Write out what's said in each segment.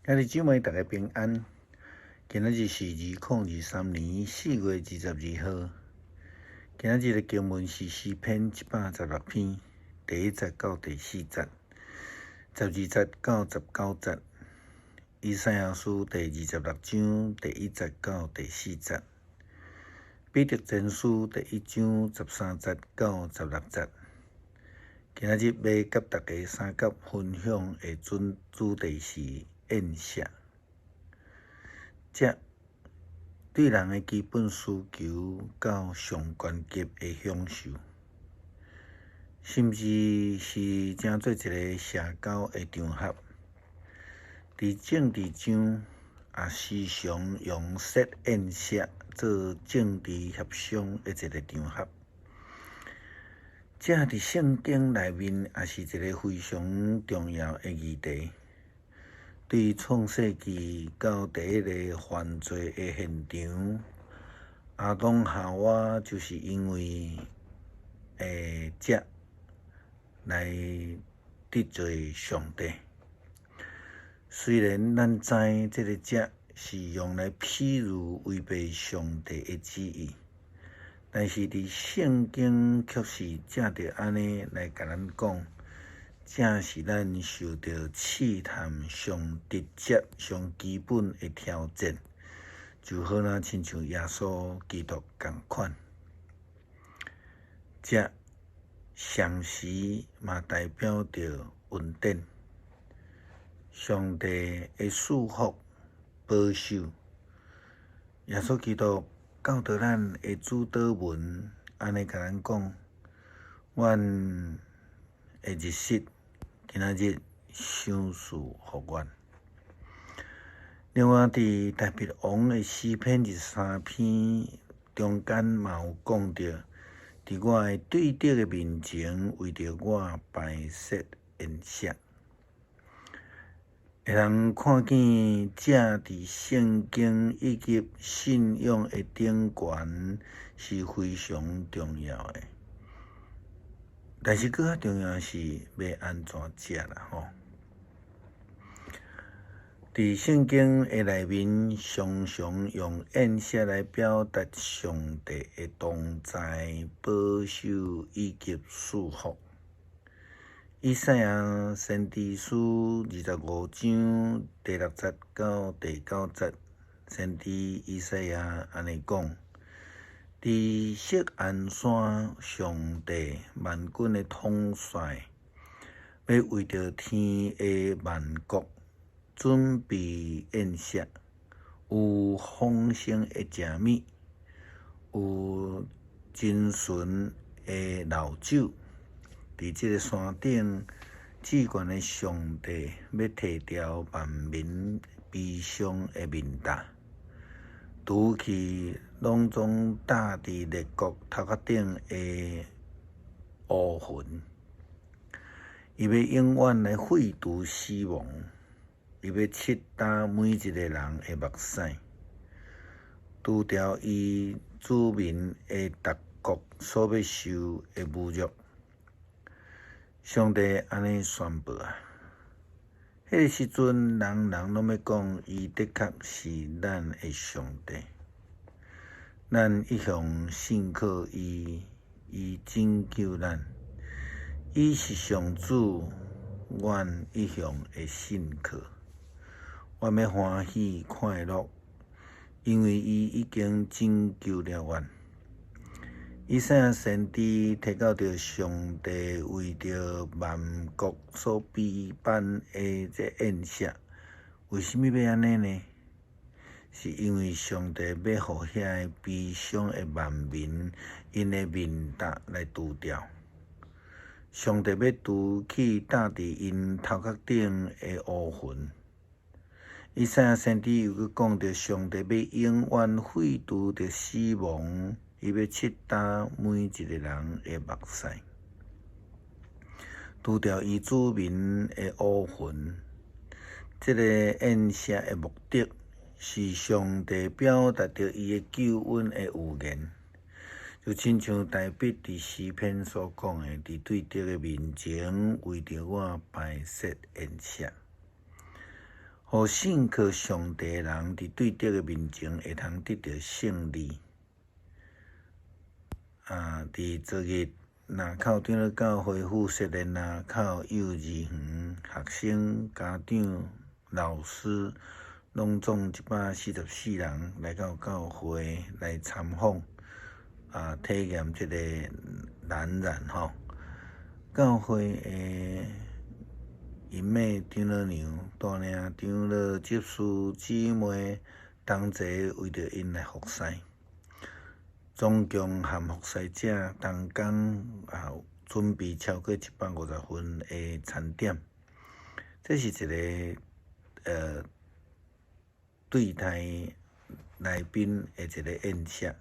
兄弟姊妹，大家平安。今仔日是2023年4月22號。今仔日的經文是詩篇116篇第一節到第四節，12節到19節。以賽亞書第26章第一節到第四節。彼得前書第一章13節到16節。今仔日欲佮大家相佮分享的主題是宴席。這對人的基本需求到上懸級的享受，甚至是成做一个社交的場合。佇政治上，也時常用設宴席做政治協商的一个場合。這佇聖經內面也是一个非常重要的議題。對創世紀到第一个犯罪的現場，亞當夏娃就是因為食來得罪上帝。雖然咱知這个食是用來譬喻違背上帝的旨意，但是佇聖經卻是藉著按呢來共咱講。這是咱受著試探上直接、上基本的挑戰，就好若親像耶穌基督仝款。這同時嘛代表著恩典，上帝的賜福、保守。耶穌基督教導咱的主禱文，按呢共咱講，阮的日食，今仔日賞賜予阮。另外，佇大衛王的詩篇23篇中間嘛有講著，佇我的對敵的面前，為著我擺設宴席。會通看見這佇聖經以及信仰的頂懸是非常重要的。但是，閣較重要的是欲按怎食啦吼。佇聖經的內面，常常用宴席來表達上帝的同在、保守以及賜福。以賽亞先知書25章第六節到第九節，先知以賽亞按呢講：佇錫安山，上帝萬軍的統帥，欲為著天下萬國準備宴席，有豐盛的食物，有精純的醪酒。佇這个山頂，至懸的上帝欲褪掉萬民悲傷的面罩，除去攏總罩佇列國頭殼頂的烏雲，伊欲永遠來廢除死亡，伊欲拭乾每一个人的目屎，除掉伊子民的逐國所欲受的侮辱。上帝按呢宣布啊！彼个時陣，人人攏欲講，伊的確是咱的上帝。咱一向信靠伊，伊拯救咱。伊是上主，阮一向的信靠。阮欲歡喜快樂，因為伊已經拯救了阮。以賽亞先知提到著上帝為著萬國所備辦的這宴席，為啥物欲按呢呢？是因為上帝欲予遐个悲傷的萬民，𪜶的面罩來除掉。上帝欲除去罩佇𪜶頭殼頂的烏雲。以賽亞先知又閣講著上帝欲永遠廢除著死亡，伊欲拭乾每一個人的目屎，除掉伊子民的烏雲。這个宴席的目的，是上帝表達著伊的救恩的預言，就親像大衛佇詩篇所講的，佇對敵的面前，為著我擺設宴席。予信靠上帝的人佇對敵的面前會通得著勝利。佇昨日，林口長老教會附設的林口幼兒園學生、家長、老師，攏總144人來到教會來參訪，體驗這個感染吼。教會的英美長老娘帶領長老執事姊妹同齊為著𪜶來服侍，總共含服侍者同工準備超過150份的餐點。這是一個對待來賓的一個宴席。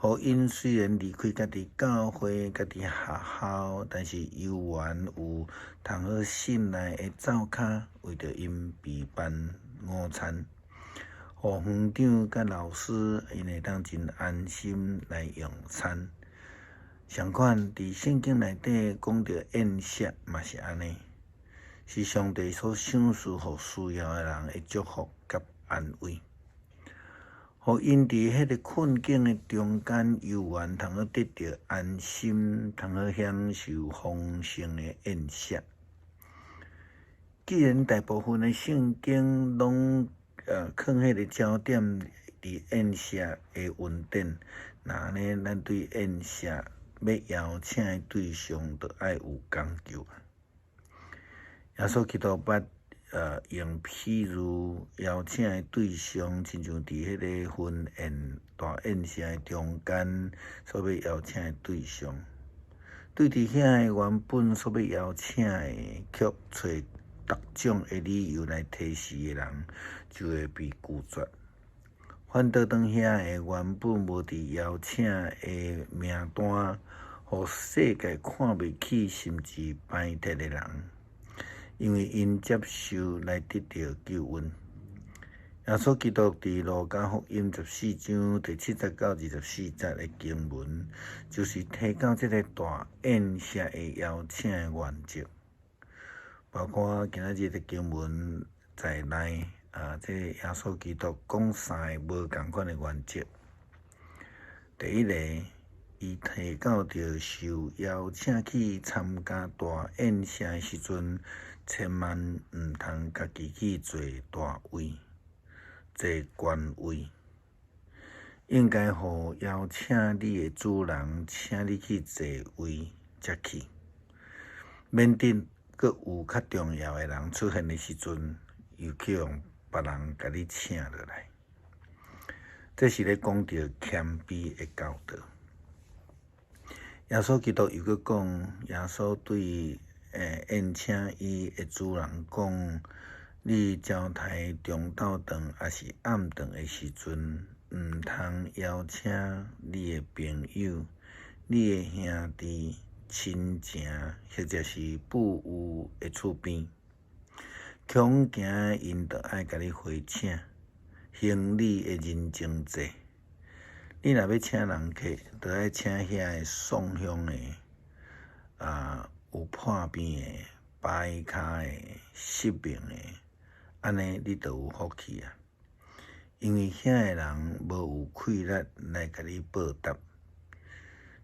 予𪜶雖然離開家己教會、家己學校，但是猶原有通好信賴的灶跤為著𪜶備辦午餐，予園長佮老師𪜶會當真安心來用餐。相款佇聖經內底講著宴席嘛是按呢，是上帝所賞賜予需要的人的祝福佮安慰。予𪜶佇彼個困境的中間，猶原通好得著安心，通好享受豐盛的宴席。既然大部分的聖經攏囥彼個焦點佇宴席的恩典，那按呢，咱對宴席欲邀請的對象，就愛有講究。耶穌基督捌用譬喻邀請的對象，親像佇彼個婚宴大宴席的中間所欲邀請的對象，對佇遐個原本所欲邀請的，卻揣逐種的理由來推辭的人，就會被拒絕。反倒當遐個原本無佇邀請的名單，予世界看袂起，甚至排斥的人，因為𪜶接受來得著救恩。耶穌基督佇路加福音14章第7節到24節的經文，就是提到這个大宴席的邀請的原則，包括今仔日的經文在內這个耶穌基督講三个無仝款的原則。第一个，伊提到著受邀請去參加大宴席的時陣，千萬毋通家己去坐大位、坐懸位，應該予邀請你的主人請你去坐位才去，免得閣有較重要的人出現的時陣，又去予別人共你請落來。這是咧講著謙卑的教導。耶穌基督又閣講，耶穌對宴請伊的主人講：你招待中晝頓抑是暗頓的時陣，毋通邀請你的朋友、你的兄弟、親情，或者是富有的厝邊，恐驚𪜶著愛共你回請，行你的人情債。你若欲請人客，著愛請遐个送香的，有破病的、掰跤的、失明的，按呢你就有福氣啊！因為遐个人無有氣力來共你報答。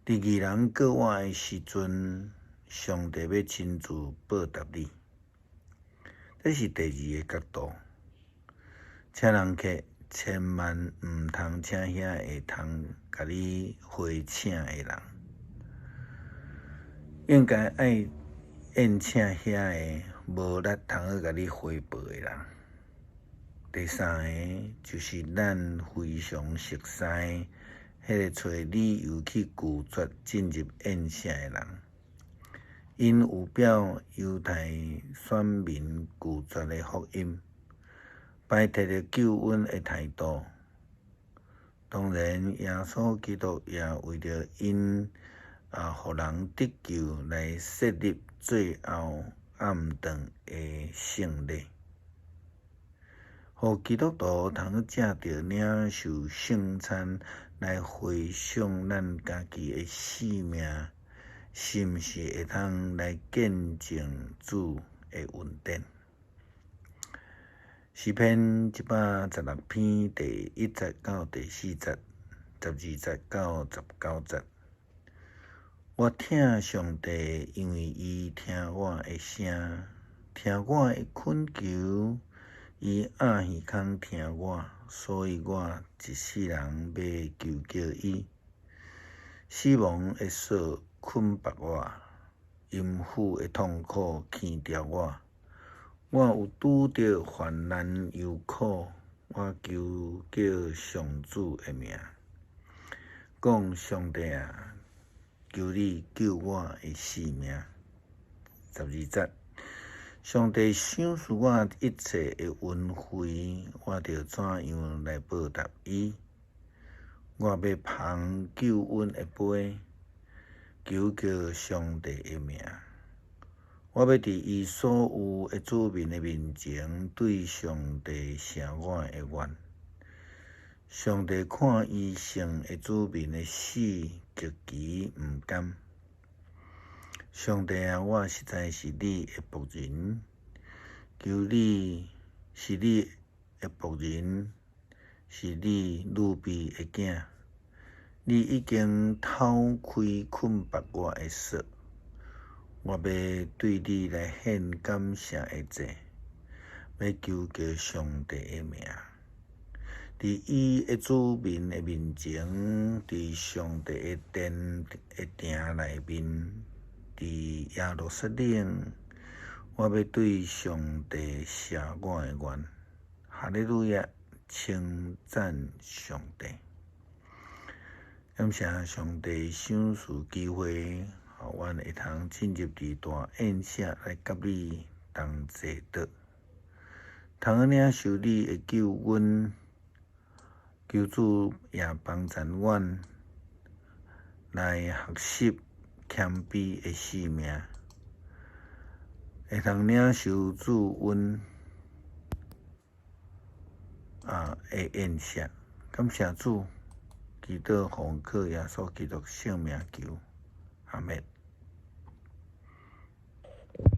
佇義人過活的時陣，上帝欲親自報答你。這是第二个角度，請人客千萬毋通請遐會通共你回請的人，應該愛宴請遐个無力通好共你回報的人。第三个就是咱非常熟似彼个揣理由去拒絕進入宴席的人，𪜶有表猶太選民拒絕的福音，排斥著救恩的態度。當然，耶穌基督也為著𪜶予人得救來設立最後暗頓的聖禮，予基督徒通好藉著領受聖餐來回想咱家己的性命，是毋是會通來見證主的恩典？詩篇116篇第1節到第4節，12節到19節。我疼上帝，因為伊聽我的聲，聽我的懇求，伊掩耳孔聽我，所以我一世人欲求叫伊。死亡的索捆縛我，陰府的痛苦牽牢我。我有拄著患難憂苦，我求叫上主的名，講上帝啊，求你救我的性命。12節，上帝賞賜我一切的恩惠，我著怎樣來報答伊？我欲捧救恩的杯，求叫上帝的名。我欲佇伊所有的子民的面前，對上帝謝我的願。上帝看伊聖的子民的死，極其毋甘。上帝啊，我實在是你的僕人，求你是你的僕人，是你預備的囝。你已經透開捆縛我的索，我欲對你來獻感謝的祭，欲求叫上帝的名。佇伊的子民的面前，佇上帝的殿的埕內面，佇耶路撒冷，我欲對上帝謝我的願。哈利路亞，稱讚上帝。感謝上帝賞賜機會，予阮會通進入佇大宴席來佮你同齊桌，通領受你的救恩。求主也幫贊阮來學習謙卑的生命，會通領受主恩的宴席。感謝主，祈禱奉靠耶穌基督聖名求，阿們。